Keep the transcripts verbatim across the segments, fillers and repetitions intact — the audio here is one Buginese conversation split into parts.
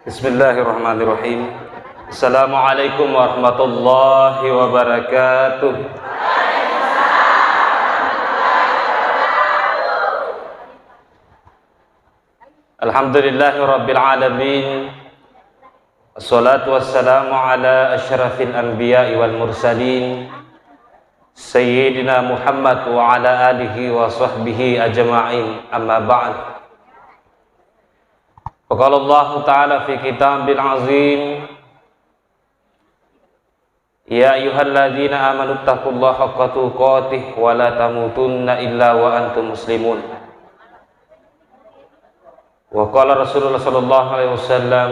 Bismillahirrahmanirrahim. Assalamualaikum warahmatullahi wabarakatuh. Alhamdulillahi rabbil alamin. Wassalatu wassalamu ala asyrafil anbiya'i wal mursalin, Sayyidina Muhammad wa ala alihi wa sahbihi ajma'in. Amma ba'd. Wa qala Allahu ta'ala fi kitabil azim, "Ya ayyuhalladzina amanu taqullaha haqqa tuqatih wa la tamutunna illa wa antum muslimun." Wa qala Rasulullah sallallahu alaihi wasallam,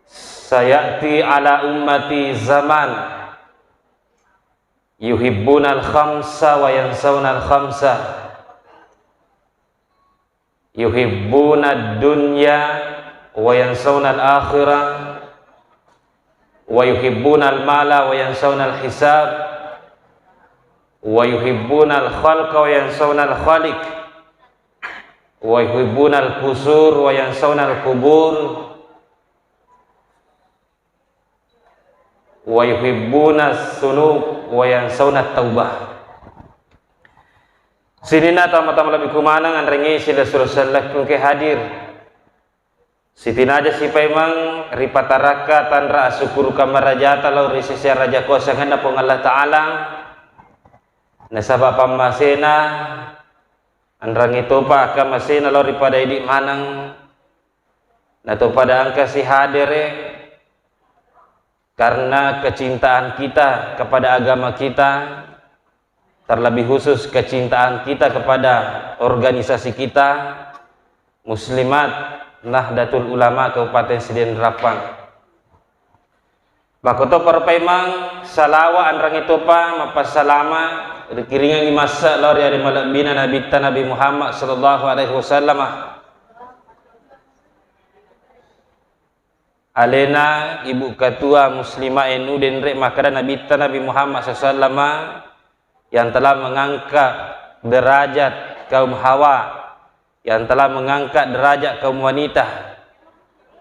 "Sayati ala ummati zaman yuhibbunal khamsa wa yansaunal khamsa." Yuhibbuna dunya wa yansaunal akhirah, wa yuhibbunal mala wa yansaunal hisab, wa yuhibbunal khalqa wa yansaunal khaliq, wa yuhibbunal qusur wa yansaunal qubur, wa yuhibbuna sunub wa yansauna taubah. Sininna tama-tama lebbi kumaneng, anrengnge sila sura sellekku engke hadir. Sitinaja sipaimeng ripatarakka tanra asukkuruka marajata lao ri sese raja kuasangenna Puang Allah Ta'ala. Nasaba pammasena anrangnge topa akkamasena lao ri pada idi maneng. Natopada engkasi hadere karena kecintaan kita kepada agama kita, terlebih khusus kecintaan kita kepada organisasi kita, Muslimat Nahdlatul Ulama Kabupaten Sidin Rappang. Makkotoparo paimeng salawa anrangnge topa mappassalama rikiringengngi massa lao ri ale malebbina Nabitta Nabi Muhammad sallallahu alaihi wasallam. Alena Ibu Ketua Muslimah N U denre makkeda Nabitta Nabi Muhammad sallallahu alaihi wasallam yang telah mengangkat derajat kaum hawa, yang telah mengangkat derajat kaum wanita.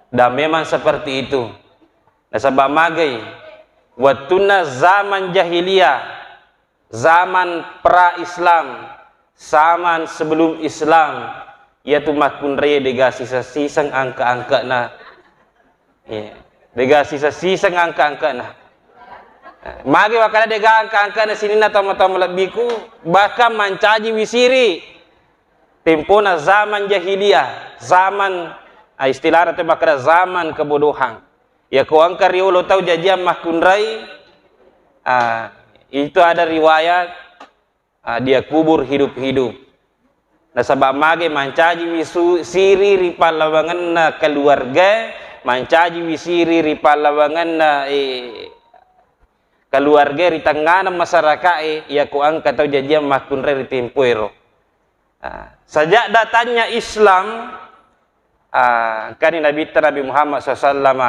Dan memang seperti itu. Nasaba magai, wettunna zaman jahiliyah, zaman pra-Islam, zaman sebelum Islam, iyatu makkunrai dega sisa-siseng angka-angkana. Iya. Dega sisa-siseng angka-angkana. Magi wakkada dega angka-angkana sininna tama-tama lebbiku, bahkan mancaji wisiri. Tempona zaman jahiliyah, zaman, ah, istilahna te makkada zaman kebodohan. Iyako engka riolo tau jajiang makkunrai, ah, itu ada riwayat, ah, dia kubur hidup-hidup. Nasaba mage mancaji wi su-, siri ri pallawangenna keluarga, mancaji wi siri ri pallawangenna, eh, keluarga ri tengngana masyarakae, iyako engka tau jajiang makkunrai ri tempoero. Ah, sejak datangnya Islam, ah, engkani Nabitta Nabi Muhammad sallallahu alaihi wasallam,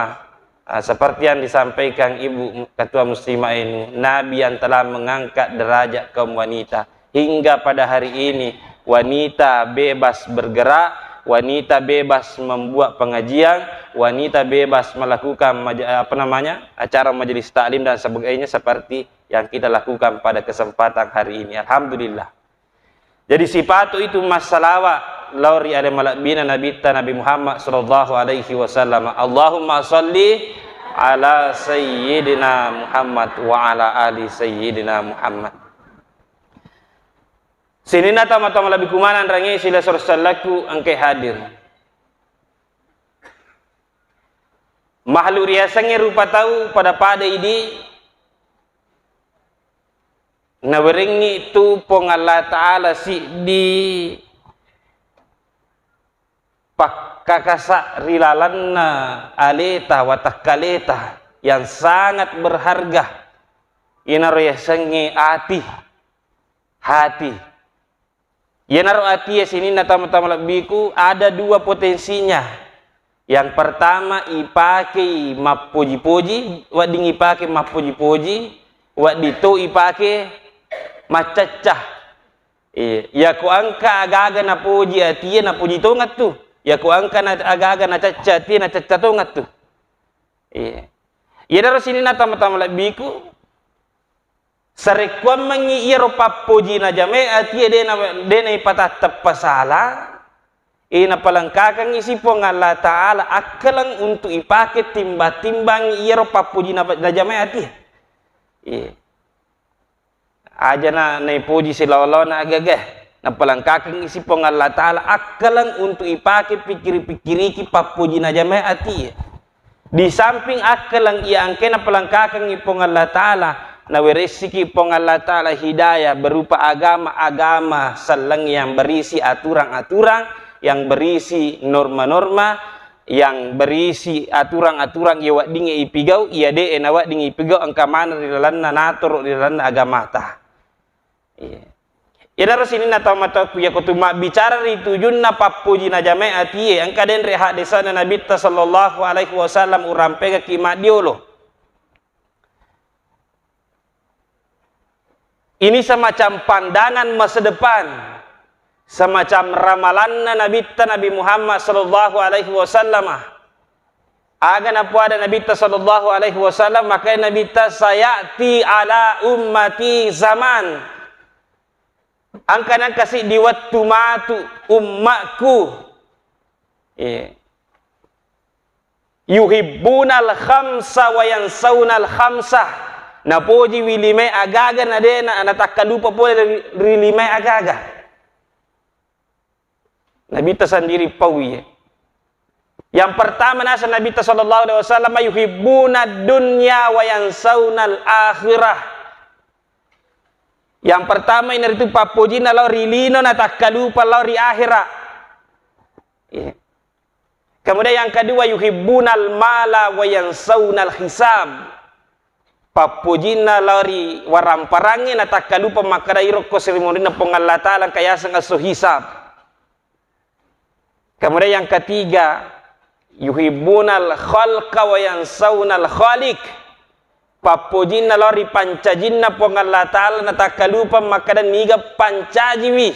ah, seperti yang disampaikan Ibu Ketua Muslimah N U, Nabi yang telah mengangkat derajat kaum wanita. Hingga pada hari ini, wanita bebas bergerak, wanita bebas membuat pengajian, wanita bebas melakukan maja-, apa namanya, acara majelis taklim dan sebagainya seperti yang kita lakukan pada kesempatan hari ini. Alhamdulillah. Jadi sipatu itu massalawa lao ri ale malebbina Nabitta Nabi Muhammad sallallahu alaihi wasallam. Allahumma salli ala sayyidina Muhammad wa ala ali sayyidina Muhammad. Sininna tama-tama lebbi kumaneng rangi sila sor-, sallaku engkai hadir. Makhluk riasengnge rupa tau pada-pada idi, nawerengngi tu Puang Allah Ta'ala siddi pakkakasa ri lalenna aleta, watakkaleta yang sangat berharga. Iyanaro yasengnge ati, hati. Iyanaro atie sininna tama-tama lebbiku ada dua potensinya. Yang pertama, ipakei mappoji-poji, wedding ipake mappoji-poji, wedding to ipake maccacca. Iya, iyako engka agaga napoji atie, napoji tongattu. Yako engka na, aga-aga nacacca atie, nacacca tongeng tu. Iya. Iyanaro sininna tama-tama lebbiku, sarekkuammengngi iyaro pappoji najamae atie de na, de naipatatteppa sala, e, napalengkakengngi si Puang Allah Ta'ala akkaleng untuk ipake timbang-timbangngi iyaro pappoji na, najamae atie. Iya. Aja na naipoji silawa-lawana agaga, napalengkakengngi si Puang Allah Ta'ala akkaleng untuk ipake pikkiri-pikkiriki pappoji najamae atie. Di samping akkaleng iya engkae napalengkakengngi Puang Allah Ta'ala, naweressiki Puang Allah Ta'ala hidayah berupa agama-agama selleng yang berisi aturan-aturan, yang berisi norma-norma, yang berisi aturan-aturan iya weddingnge ipigau, iya de'e nawedding ipigau, engka maneng ri lalenna natoro ri lalenna agamata. Iya. Iyanaro sininna tau matoakku, iyako tu mabbicara ri tujunna pappoji najamae atie, engka denre haddesana Nabitta sallallahu alaihi wasallam urampengekki maddiolo. Ini semacam pandangan masa depan, semacam ramalanna Nabitta Nabi Muhammad sallallahu alaihi wasallam. Aga napoada Nabitta sallallahu alaihi wasallam, makanya Nabitta, "Sayati ala ummati zaman." Engka nengka siddi wettu matu ummakku. Iya. Yuhibbunal khamsa wa yansaunal khamsa. Napojiwi lime agaga na de na, natakkalupa pole ri, ri lime agaga. Nabitta sendiri paui. Yang pertama nasa Nabitta sallallahu alaihi wasallam, yuhibbuna dunya wa yansaunal akhirah. Yang pertama inaritu pappojinna lao ri lino, natakkalupa lao ri akhira. Iya. Kemudian yang kedua, yuhibbunal mala wa yansaunal hisab. Pappojinna lao ri waramparangnge, natakkalupa makkada iro ko sirimunrinna Puang Allah Ta'ala engka yaseng esso hisab. Kemudian yang ketiga, yuhibbunal khalqa wa yansaunal khaliq. Pappojinna lao ri pancajinna Puang Allah Ta'ala, natakkalupa makkada niga pancajiwi.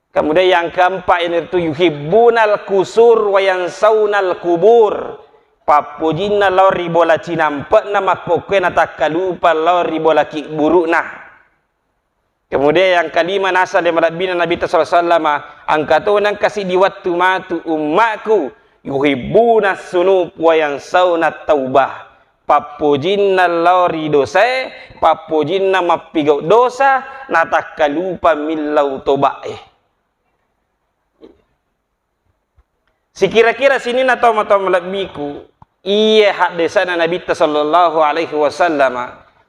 Kemudian yang keempat, inaritu yuhibbunal qusur wa yansaunal qubur. Pappojinna lao ri bola cinampe'na, makkokkoe natakkalupa lao ri bola kibburu'na. Kemudian yang kelima, nasa le malebbina Nabitta sallallahu alaihi wasallam, engka to nengka siddi wettu matu ummaku, yuhibbuna sunub wa yansauna taubah. Pappojinna lao ri dosae, pappojinna mappigau dosa, natakkalupa millau tobae. Sikira-kira sininna tau matoa malebbiku, iye haddesana Nabitta sallallahu alaihi wasallam,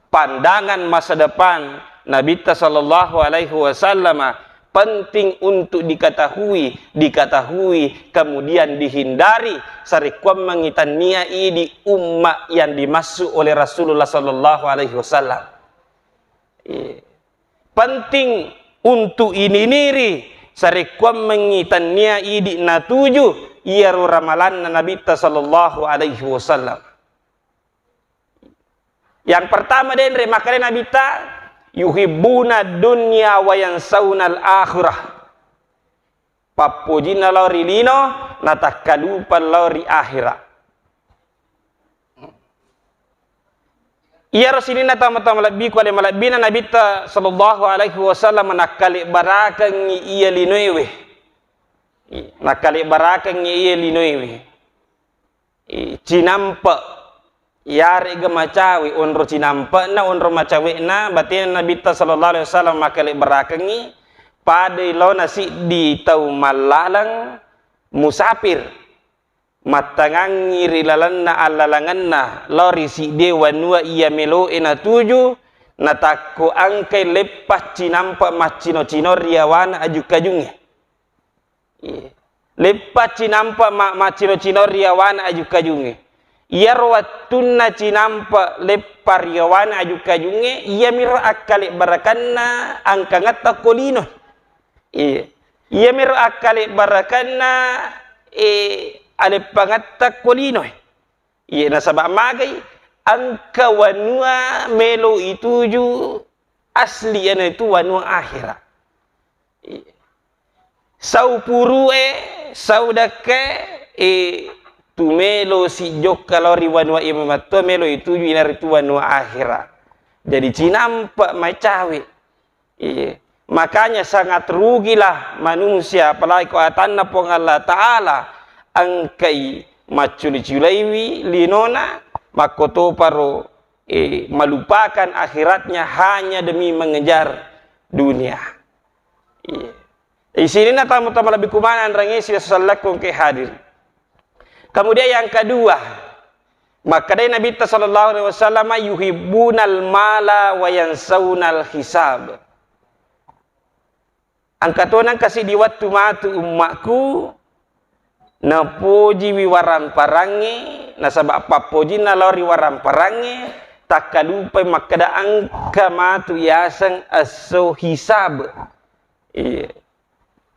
pandangan masa depan Nabitta sallallahu alaihi wasallam penting untuk diketahui, diketahui, kemudian dihindari, sarekkuammengngi tannia idi umma yang dimaksud oleh Rasulullah sallallahu alaihi wasallam. Iya. Penting untuk ininiri, sarekkuammengngi tannia idi natuju iyaro ramalanna Nabitta sallallahu alaihi wasallam. Yang pertama denre makkeda Nabitta, yuhibbuna dunya wa yansaunal akhirah. Pappojinna lao ri lino, natakkalupa lao ri akhira. Iyaro sininna tau matoa malebbiku, ale malebbina Nabitta sallallahu alaihi wasallam, nakkalebarakengngi iya linoewe. Nakkalebarakengngi iya linoewe. I, cinampe'. Iyarega macawe, onro cinampe'na, onro macawe'na, batena Nabitta sallallahu alaihi wasallam makkalebarakengngi, padai laona siddi tau mallaleng musafir, mattangangngi ri lalenna allalengenna lao ri siddi wanua iya melo'e natuju, natakko engkai leppa cinampe' maccino-cino ri yawana aju-kajungnge. Iya. Leppa cinampe' ma-, maccino-cino ri yawana aju-kajungnge. Iyaro wettunna cinampe' leppa ri yawana aju-kajungnge, iyamiro akkalebarakenna angkangetta ko lino. Iya. Iyamiro akkalebarakenna, eh, aleppangetta ko lino. Iya, nasaba' magai engka wanua melo ituju asli, iyanaritu wanua akhira. Iya. Saupuru'e saudakke, e, tumelo sijokka lao ri wanua imamatto melo ituju inaritu wanua akhera. Jadi cinampa macawe. Iya. Makanya sangat rugilah manusia, apalagi ko atanna Puang Allah Ta'ala, engkai macculi-culaiwi linona, makkotoparo, eh, melupakan akhiratnya hanya demi mengejar dunia. Iya. Di sini na tamu-tamu lebih kumana anrangi sila sallakku engke hadir. Kemudian yang kedua, makkadai Nabitta sallallahu alaihi wasallam, "Yuhibbunal mala wa yansaunal hisab." Engka tona engka siddi wettu matu ummakku, napojiwi waramparangnge, nasaba pappojinna lao ri waramparangnge, takkalupai makkeda engka matu yaseng esso hisab. Iya.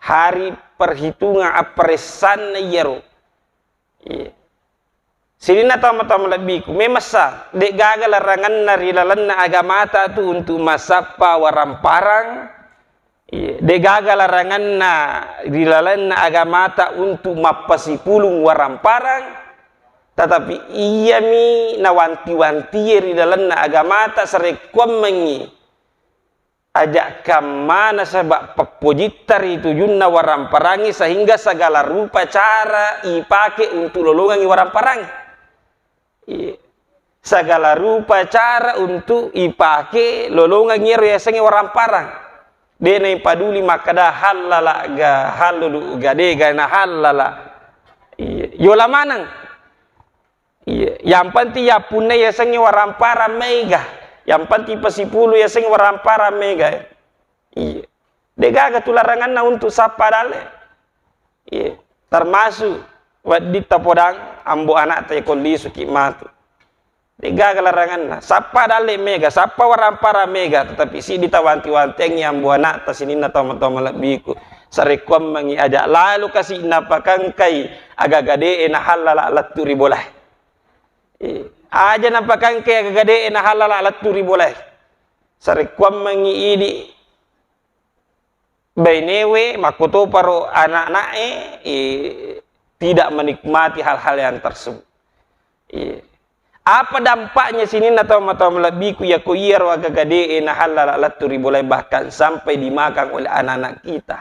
Hari perhitungan apparessanna iyaro. Iya. Sininna tau-tau malebbiku, memessa, de'gaga laranganna ri lalenna agamata tu untuk massappa waramparang. Iya. De'gaga laranganna ri lalenna agamata untuk mappasipulung waramparang. Tetapi iyami nawanti-wantie ri lalenna agamata sarekkuammengngi aja' kammana saba' pappojitta ri tujunna waramparangngi, sehingga segala rupa cara ipake untuk lolongangngi waramparang. Iya. Segala rupa cara untuk ipake lolongangngi ero yasengnge waramparang. De' naipaduli makkeda hallala ga, hallulu ga, de' ga na hallala. Iya. Yola maneng. Iya, yang penting yappunna yasengnge waramparang mega. Yang penting pasipulu yasengnge waramparang mega. Iya. De'gaga tu laranganna untuk sappa dalle. Iya. Termasuk wedditta podang ambo anakta yako lisuki matu. De'gaga laranganna. Sappa dalle mega, sappa waramparang mega, tetapi siddi tawanti-wantiangngi ambo anakta sininna tau-tau malebbiku. Sarekkuammengngi aja' lalo kasi' napakangkai agaga de'e nahallala lettu ri bolae. Eh, aja' napakangke agaga de'e nahallala lettu ri bolae. Sarekkuammengngi idi' bainewe, makkotoparo ana'na'e, eh, tidak menikmati hal-hal yang tersebut. Eh, apa dampaknya sininna tau-tau malebbiku yako iyaro agaga de'e nahallala lettu ri bolae, bahkan sampai dimakan oleh anak-anak kita?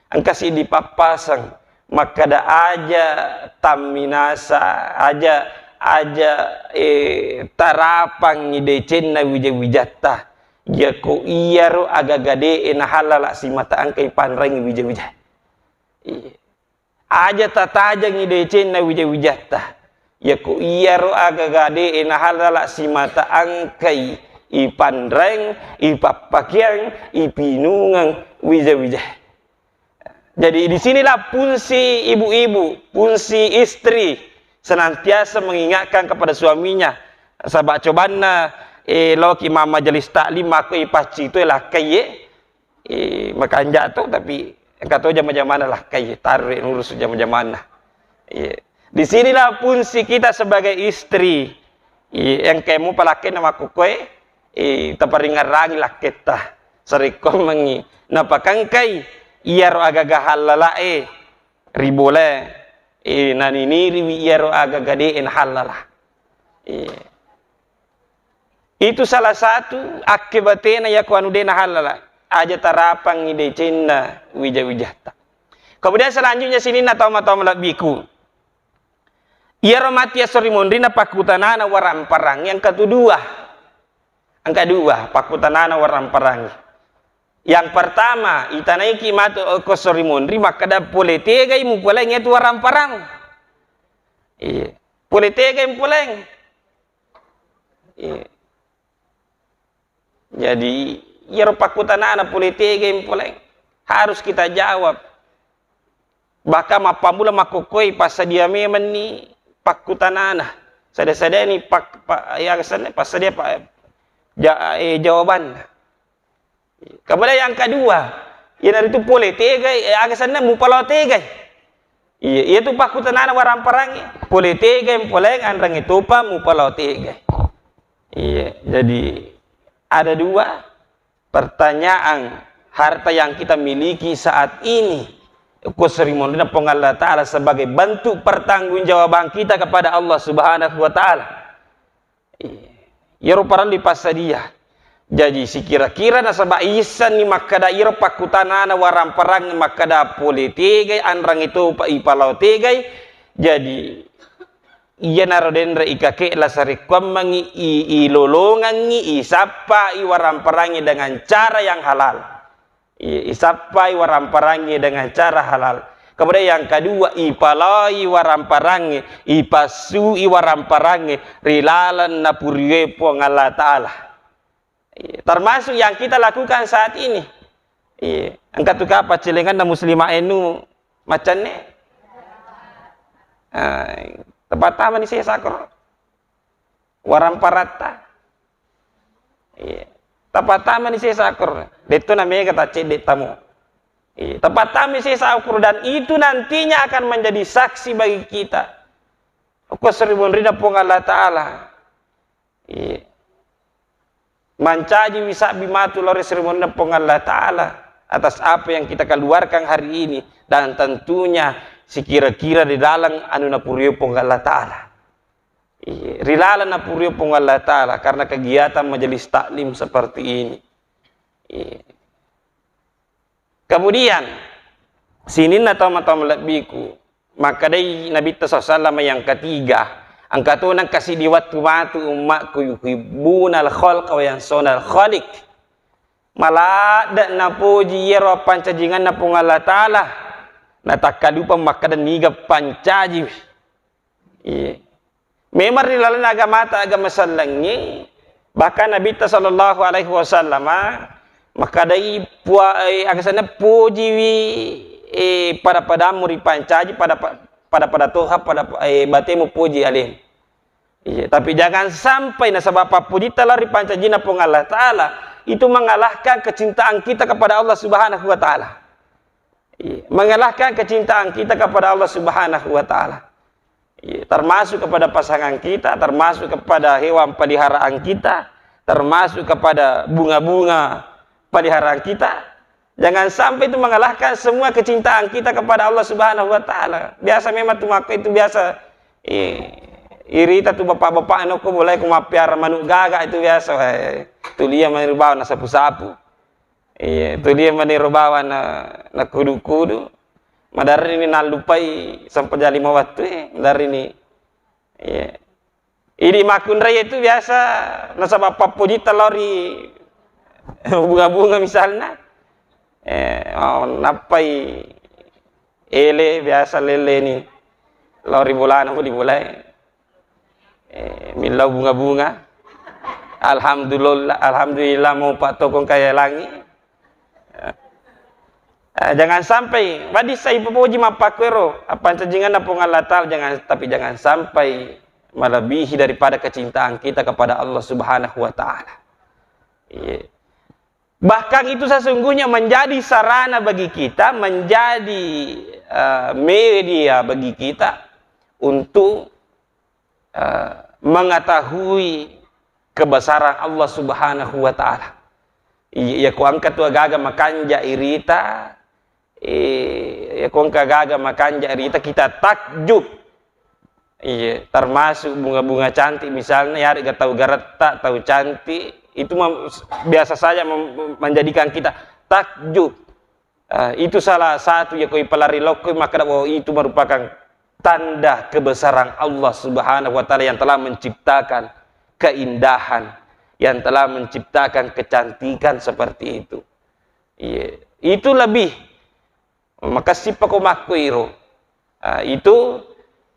Engka siddi pappaseng makkeda aja' tamminasa, aja', aja', eh, tarapangngi decenna wija-wijatta. Yako iyaro agaga de'e nahallala simata engka ipanrengngi wija-wija. Iya. Aja' tatajengngi decenna wija-wijatta. Yako iyaro agaga de'e nahallala simata engkai ipanreng, ipappakeang, ipinungeng wija-wija. Jadi, di sinilah fungsi ibu-ibu, fungsi istri senantiasa mengingatkan kepada suaminya. Saba' cobanna, eh, loki ma majelis taklim, mako ipaccitoi lakkaie, eh, makanja' to, tapi engka to jama-jamanna lakkai, tarre' nurus jama-jamanna. Iya. Di sinilah fungsi kita sebagai istri. Iya, engka mupa lakkainna makkukkoe, eh, taparingngerangi lakketta. Sarekkuammengngi napakangkai iyaro agaga hallalae ri bolae, eh, naniniriwi iyaro agaga de'e nahallala. Iya. Itu salah satu akkebatena yako anu de' nahallala. Aja' tarapangngi decenna wija-wijatta. Kemudian selanjutnya sininna tau-tau malebbiku. Iyaro matti esso ri monrinna pakkutanana waramparangnge engka tu dua. Engka dua pakkutanana waramparangnge. Yang pertama, itanaiki matu ko esso ri monri makkeda pole tegai mupoleng iyatu waramparang. Iya. Pole tegai mupoleng. Iya. Jadi, iyaro pakkutanana pole tegai mupoleng, harus kita jawab. Bahkan mappammula makkukkoi passadia memenni pakkutanana. Sada-sadani pak-, pa-, ya, asenna passadia pa-, ja-, eh, jawabanna. Kemudian yang kedua, iyanaritu pole tegai, eh, aga senna mupalao tegai. Iya, iyatu pakkutanana waramparangnge. Pole tegai mupoleng, anrangnge topa mupalao tegai. Iya, jadi ada dua pertanyaan harta yang kita miliki saat ini. Okko seri monrina Puang Allah Ta'ala sebagai bentuk pertanggungjawaban kita kepada Allah Subhanahu wa Ta'ala. Iya. Iyaro parellu ipassadia. Jaji, sikira-kira nasaba issenni makkeda iyaro pakkutanana waramparangnge makkeda pole tegai, anrangnge topa ipalao tegai. Jadi, iyanaro denre ikake lasarekkuammengngi, i-, ilolongengngi, isappai waramparangnge dengan cara yang halal. I-, isappai waramparangnge dengan cara halal. Kemudian yang kedua, ipalaoi waramparangnge, ipassui waramparangnge ri laleng napuriwe Puang Allah Ta'ala. Iya, termasuk yang kita lakukan saat ini. Iya, engka tu kapang celenganna muslimah enu macanne. Ah, tepat tama ni sesa koro. Waramparatta. Iya. Tapattamani sesa akur. Detto na mega taccedde tamu. Iya. Tapattamani sesa akur dan itu nantinya akan menjadi saksi bagi kita. Okko seri monrina Puang Allah Ta'ala. Iya. Mancaji wisabbi matu lao ri seri monrina Puang Allah Ta'ala atas apa yang kita keluarkan hari ini dan tentunya sikira-kira di dalam anu napuriwe Puang Allah Ta'ala. Iya, ri laleng napuriwe Puang Allah Ta'ala karena kegiatan majelis taklim seperti ini. Iya. Kemudian, sininna tau-tau malebbiku, makkedai Nabitta sallallahu alaihi wasallam yang ketiga, engka to nengka siddi wettu matu ummakku yuhibbunal khalqa wa yansonal khaliq. Maladde napoji iyaro appancajinganna Puang Allah Ta'ala, natakkalupa makkeda niga pancaji. Iya. Memang ri lalenna agamata, agama sellengnge, bahkan Nabitta sallallahu alaihi wasallam makkedai pua-, eh, aga senna pojiwi, eh, pada-padamu ripancaji, pada pa-, pada-pada toha, pada, eh, batemu poji alemu. Iya, tapi jangan sampai nasaba pappojitta lao ripancajinna Puang Allah Ta'ala, itu mengalahkan kecintaan kita kepada Allah Subhanahu wa Ta'ala. Iya, mengalahkan kecintaan kita kepada Allah Subhanahu wa Ta'ala. Iya, termasuk kepada pasangan kita, termasuk kepada hewan peliharaan kita, termasuk kepada bunga-bunga peliharaan kita. Jangan sampai itu mengalahkan semua kecintaan kita kepada Allah Subhanahu wa Ta'ala. Biasa memang tu maka itu biasa, eh, irita tu bapak-bapak anu ko mulai ko mappiara manuk gaga itu biasa, eh, tulia mani bawa na sapu-sapu. Iya, tulia mani ro bawang na, na kudu-kudu. Madarrini nallupai sampajang lima wettu, eh, madarrini. Iya. Idi makkunrai itu biasa nasaba pappojitta lao ri bunga-bunga misalna. Eh, oh, nappai ele biasa leleni lao ri bolana, di bolae. Eh, millau bunga-bunga. Alhamdulillah, alhamdulillah mau Pak Tokong kaya langi. Eh, jangan sampai, waddi sai popoji mappakkuero, appancajinganna Puang Allah Ta'ala, jangan, tapi jangan sampai melebihi daripada kecintaan kita kepada Allah Subhanahu wa Ta'ala. Iya. Bahkan itu sesungguhnya menjadi sarana bagi kita, menjadi, eh, media bagi kita untuk, eh, mengetahui kebesaran Allah Subhanahu wa Ta'ala. Iya, iya, ko engka tu agaga makanja irita, eh, iya, ko engka agaga makanja irita, kita takjub. Iya, termasuk bunga-bunga cantik misalnya, ya, ada tau garetta, tau cantik, itu mem-, biasa saja mem-, menjadikan kita takjub. Eh, itu salah satu, ya, ko ipalari lokko, maka, oh, itu merupakan tanda kebesaran Allah Subhanahu wa Ta'ala yang telah menciptakan keindahan, yang telah menciptakan kecantikan seperti itu. Iya, itu lebih makessippa ko makkuiro. Ah, itu,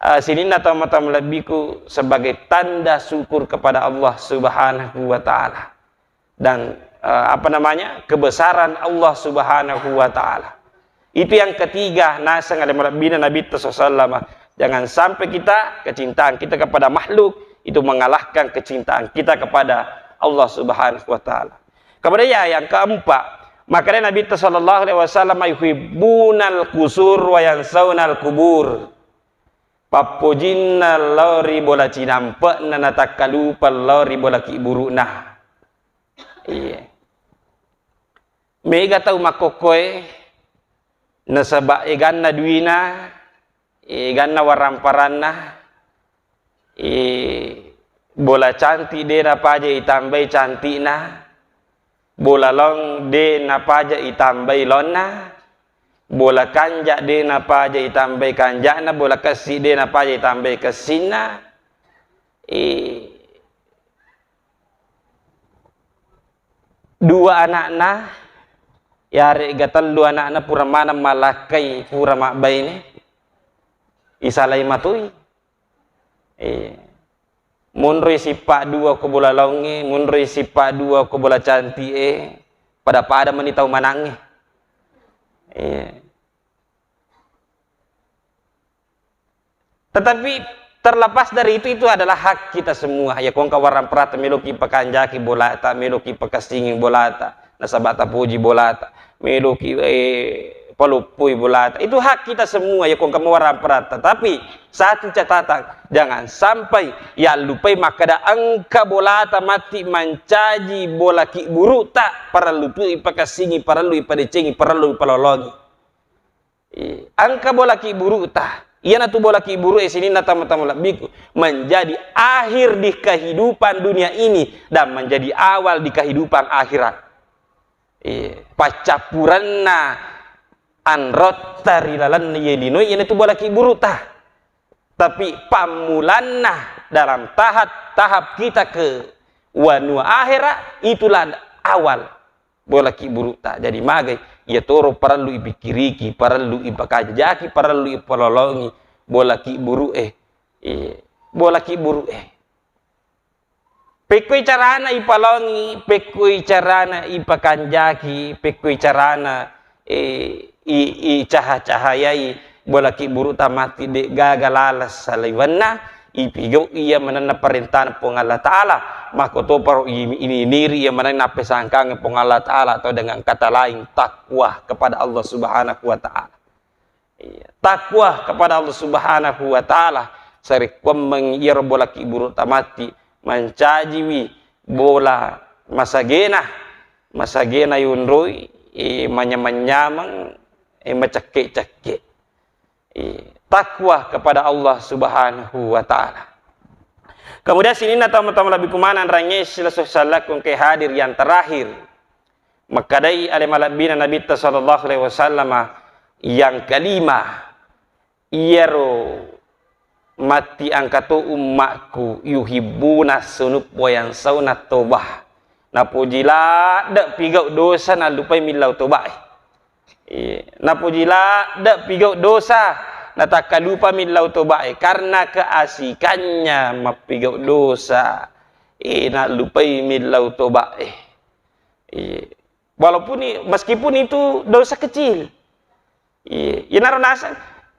ah, sininna tau mata malebbiku sebagai tanda syukur kepada Allah Subhanahu wa Ta'ala. Dan, ah, apa namanya, kebesaran Allah Subhanahu wa Ta'ala. Itu yang ketiga, naseng ale malebbina Nabitta sallallahu alaihi wasallam. Jangan sampai kita, kecintaan kita kepada makhluk itu mengalahkan kecintaan kita kepada Allah Subhanahu wa Ta'ala. Kemudian ya, yang keempat, makanya Nabitta sallallahu alaihi wasallam, "Yuhibbunal qusur wa yansaunal qubur." Pappojinna lao ri bola cinampe'na, natakkalupa lao ri bola kibburu'na. Iya. Mega tau makkokkoe, Nasaba eganna duina, eganna waramparanna, e, bola cantik de napaja itambai cantikna, bola long de napaja itambai lonna, bola kanja de napaja itambai kanjana, bola kessi de napaja itambai kessinna. E, dua anakna, yarega tellu anakna pura maneng malakkai, pura mabbaine, isalai matoi. Iya. Munroi sippa dua ko bola laongnge, munroi sippa dua ko bola cantik e, pada-pada meni tau manangnge. Iya. Tetapi terlepas dari itu, itu adalah hak kita semua. Ya, ko engka waramparanna meloki pakanjaki bolata, meloki pakessingi bolata, nasaba tapoji bolata, meloki, eh, paloppoi bolata. Itu hak kita semua, ya, ko engka waramparanna. Tapi satu catatan, jangan sampai yallupai makkeda engka bolata matti mancaji bola kibburu'ta, parellu tu ipakessingi, parellu ipadecengi, parellu ipalolongi. Iya. Engka bola kibburu'ta. Iyanatu bola kibburu'e sininna tama-tama labbiku, menjadi akhir di kehidupan dunia ini dan menjadi awal di kehidupan akhirat. Iya. Paccappurenna anrotta ri lalenna iye linoe, iyanatu bola kibburu'ta. Tapi pammulanna dalam tahap-tahap kita ke wanua akhirat, itulah awal bola kibburu'ta. Jadi magai, iya toro parellu ipikkiriki, parellu ipakanjaki, parellu ipalolongi bola kibburu'e. Iya, bola kibburu'e. Pekkoi carana ipalongi, pekkoi carana ipakanjaki, pekkoi carana, eh, i-, icaha-cahayai bola kibburu'ta matti, de'gaga laleng saliwenna ipigau iya manenna parentana Puang Allah Ta'ala. Makkotoparo i-, ininiri iya manenna appesangkangnge Puang Allah Ta'ala, atau dengan kata lain, takwa kepada Allah Subhanahu wa Ta'ala. Iya, takwa kepada Allah Subhanahu wa Ta'ala. Sarekkuammeng iyaro bola kibburu'ta matti, mancajiwi bola masagena, masagena yonroi, eh, manyameng-nyameng, eh, macekke-cekke. Eh, takwa kepada Allah Subhanahu wa Ta'ala. Kemudian sininna tama-tama labbiku maneng rangnge silessureng sallaku engkae hadir yang terakhir. Makkedai ale malebbina Nabitta sallallahu alaihi wasallama, yang kelima, iyaro matti engka to ummakku yuhibbuna sunub wa yansauna tobah. Napoji ladde pigau dosa, nallupai millau tobae. Iya. Napoji ladde pigau dosa, natakkalupa millau tobae karena keasikannya mappigau dosa. Eh, nallupai millau tobae. Iya. Walaupun i-, meskipun itu dosa kecil. Iya, iyanaro naseng,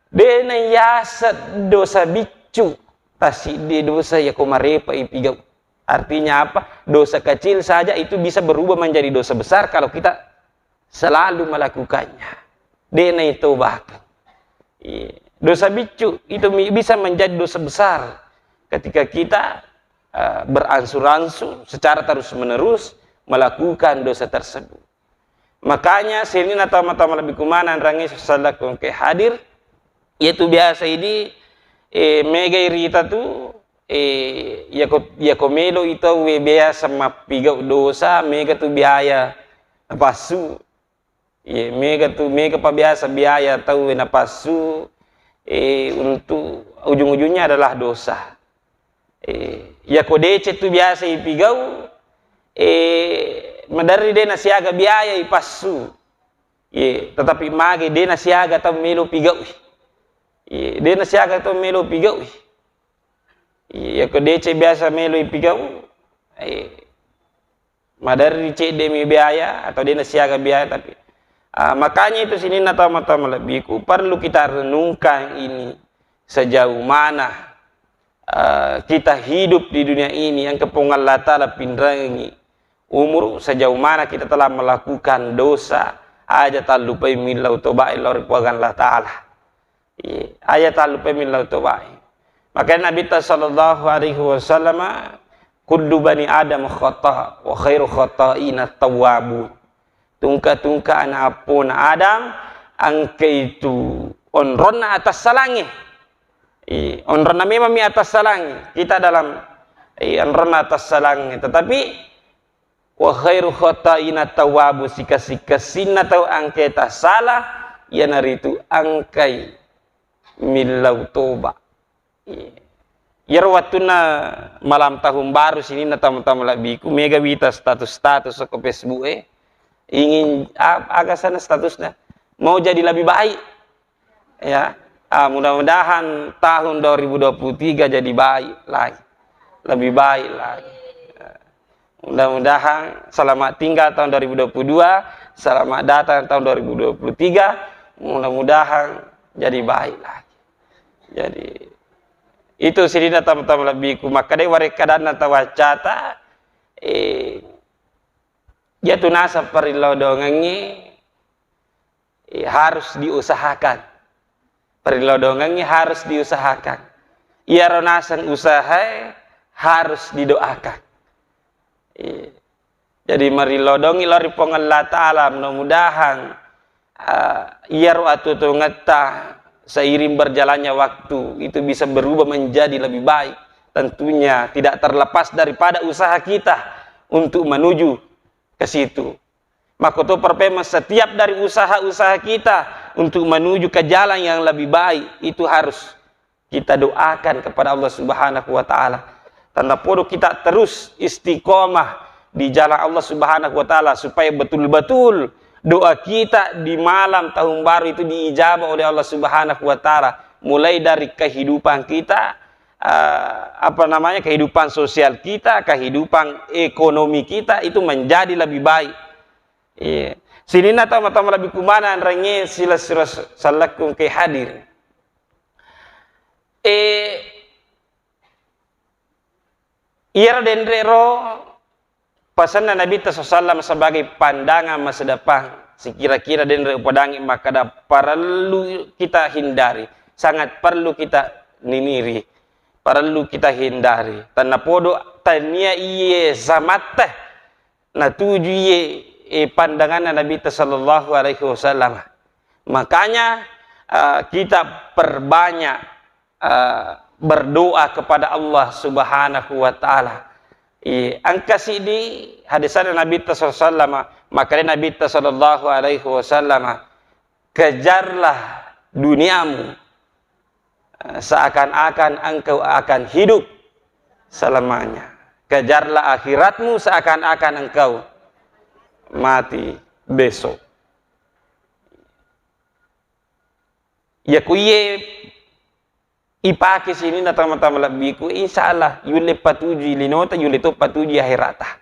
de naiyaseng dosa biccu, tasiddi dosa yako marepa ipigau. Artinya apa? Dosa kecil saja itu bisa berubah menjadi dosa besar kalau kita selalu melakukannya. De naitobahkan. Iya. Dosa biccu itu mi-, bisa menjadi dosa besar ketika kita, eh, berangsur-angsur secara terus-menerus melakukan dosa tersebut. Makanya sininna tama-tama lebbi kumana rangnge sallaku engkae hadir, yaitu biasa idi, eh, megai rita tu, eh, yako, yako melo i tauwe biasa mappigau dosa, mega tu biaya napassu. Iye, mega tu, mega pa biasa biaya tauwe napassu, eh, untuk ujung-ujungnya adalah dosa. Eh, yako deceng tu biasa ipigau, eh, maderri de nasiaga biaya ipassu. Ye, tetapi magi de nasiaga tau melo pigaui. Ye, de nasiaga tau melo pigaui. Ye, yako deceng biasa melo ipigau, eh, maderri cedde mi biaya atau de nasiaga biaya, tapi, ah, makanya itu sininna tama-tama lebbiku perlu kita renungkan ini sejauh mana, eh, kita hidup di dunia ini, engka Puang Allah Ta'ala pinrengi umur, sejauh mana kita telah melakukan dosa, aja tallupai millau tobae lao ri Puang Allah Ta'ala. Iya, aja tallupai millau tobae. Makanya Nabi ta sallallahu alaihi wasallam, "Kullu bani Adam khata, wa khairu khata'ina tawwabun." Tungka-tungka ana appona Adam, engka itu onronna atassalangnge. I, onronna memang mi atassalangnge. Kita dalam, i, onronna atassalangnge. Tetapi, wa khairu khata'ina tawwabu, sikasi-kasinna tau engkae tassala, iyanaritu engkai millau toba. Iya. Iyaro wettunna malam tahun baru sininna tama-tama lebbiku, mega wita status-status ko Facebook e. Ingin, a-, aga sana statusna? Mau jadi lebih baik. Ya. Ah, mudah-mudahan tahun dua ribu dua puluh tiga jadi baik lagi. Lebih baik lagi. Ya. Mudah-mudahan selamat tinggal tahun dua ribu dua puluh dua, selamat datang tahun dua ribu dua puluh tiga, mudah-mudahan jadi baik lagi. Jadi, itu sininna tama-tama lebbiku, makkedai warekkadanna tau accata, eh, iyatu naseng parillodongengnge, eh, harus diusahakan. Parillodongengnge harus diusahakan. Iyaro naseng usahae harus didoakan. Iya. Jadi, marillodongi lao ri Puang Allah Ta'ala, mudah-mudahan, eh, iyaro atuo-tuongetta seiring berjalannya waktu itu bisa berubah menjadi lebih baik. Tentunya tidak terlepas daripada usaha kita untuk menuju ke situ. Makkoto perpema setiap dari usaha-usaha kita untuk menuju ke jalan yang lebih baik itu harus kita doakan kepada Allah Subhanahu wa Ta'ala. Tanda podo kita terus istiqomah di jalan Allah Subhanahu wa Ta'ala, supaya betul-betul doa kita di malam tahun baru itu diijabah oleh Allah Subhanahu wa Ta'ala. Mulai dari kehidupan kita, eh, apa namanya, kehidupan sosial kita, kehidupan ekonomi kita itu menjadi lebih baik. Iya. Sininna tau matama lebih kumana anrengnge sila sira sallakku engke hadir. Eh, iyaro denre ro pasenna Nabitta sallallahu alaihi wasallam sebagai pandangan masa depan. Sikira-kira denre upadangi makkada parellu kita hindari, sangat perlu kita niniri, parellu kita hindari. Tanna podo tania iye zamatta natuju iye, eh, pandanganna Nabitta sallallahu alaihi wasallam. Makanya, eh, kita perbanyak, eh, berdoa kepada Allah Subhanahu wa Ta'ala. Iya, engka siddi hadisana Nabitta sallallahu alaihi wasallam, makanya Nabitta sallallahu alaihi wasallam, kejarlah duniamu, eh, seakan-akan engkau akan hidup selamanya. Kejarlah akhiratmu seakan-akan engkau mati besok. Iya ku iye ipake sininna tama-tama lebbiku, insya Allah yulle patujui linota, yulle to patujui akherata.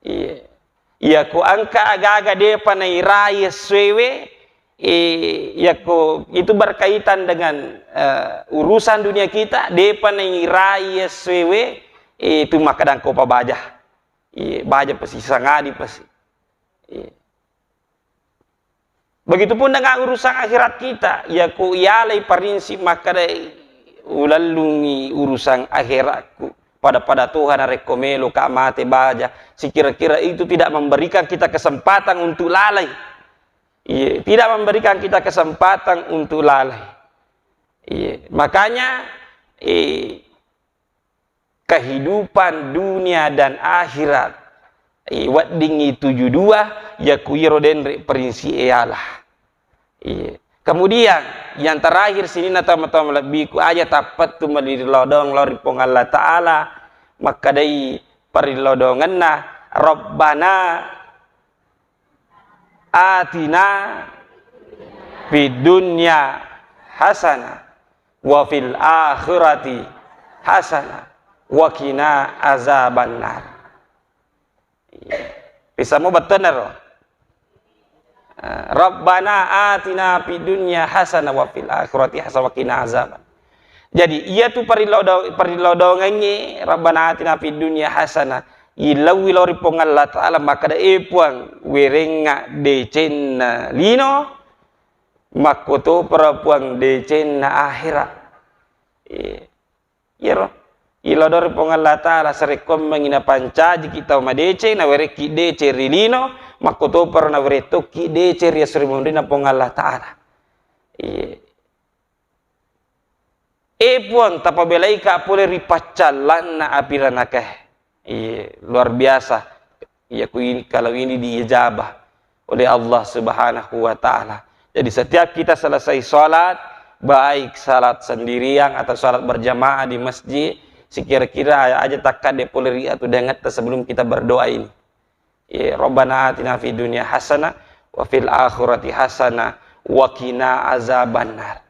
Iya. Iya ko engka aga-aga depa nairai essoewe, eh, iya ko itu berkaitan dengan, eh, urusan dunia kita, depa nairai essoewe, eh, itu makkadang ko pabaja. Iya, baja pasi, sangadi pasi. Iya. Begitupun dengan urusan akhirat kita, iya ku ialai prinsip makkadai ulellungi urusan akhiratku. Pada-pada Tuhan narekko melo ka mate baja, sikira-kira itu tidak memberikan kita kesempatan untuk lalai. Iya, tidak memberikan kita kesempatan untuk lalai. Iya, makanya, eh, kehidupan dunia dan akhirat, eh, weddingngi tuju dua, iya ku iyaro denre prinsip e Allah. Iya. Kemudian yang terakhir sininna tama-tama lebbiku, aja tappettu marilodong lao ri Puang Allah Ta'ala, makkadai parillodongenna, Rabbana atina fid dunya hasanah wa fil akhirati hasanah wa qina azabannar. Iya. Pisamo bettuanna ro. Eh, Rabbana atina fid dunya hasanah wa fil akhirati hasanah wa qina azaban. Jadi, iya tu parrillodo-, parillodongengngi Rabbana atina fid dunya hasanah. Illauwi lao ri Puang Allah Ta'ala makkada, "Eh, Puang, werengnga decenna lino, makkotopara Puang decenna akhirat." Iya. Iyaro. Ilo dori Puang Allah Ta'ala, sarekkuammengi napancajiki tau madeceng, nawerekki deceng ri lino, makkotoparo nawerettokki deceng ri esso ri munrinna Puang Allah Ta'ala. Iya. E Puang, tapabelaika pole ri paccallanna api ranakae. Iya, luar biasa. Iya, ku ini, kalau ini diijabah oleh Allah Subhanahu wa Ta'ala. Jadi, setiap kita selesai sholat, baik salat sendirian atau salat berjamaah di masjid, sekira-kira aja takkadde pole ri atu dengetta sebelum kita berdoa ini. Iya, Rabbana atina fid dunya hasanah wa fil akhirati hasanah wa qina azabannar.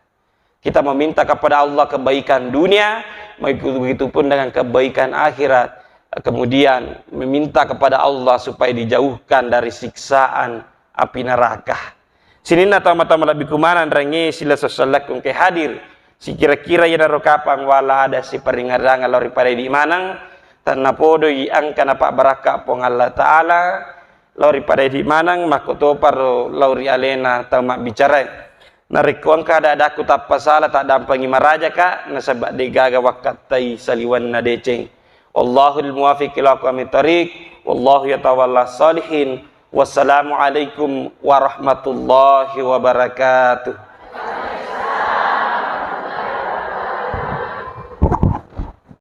Kita meminta kepada Allah kebaikan dunia, begitu pun dengan kebaikan akhirat. Kemudian meminta kepada Allah supaya dijauhkan dari siksaan api neraka. Sininna tau mata malebbiku maneng, rangi sila sosellakku engke hadir. Sikira-kira iyanaro kapang wala ada siparingerrang lao ri pada idi maneng, tennapodoi engka napabbarakka Puang Allah Ta'ala, lao ri pada idi maneng, makkotoparo lao ri alena tau mabbicarae. Narekko engka ada-adakku tappa sala, taddampengi marajaka, nasaba degaga wakkattai saliwenna deceng. Wallahul muwaffiq ila aqwamit thariq, wallahu yatawalla shalihin. Wassalamualaikum warahmatullahi wabarakatuh.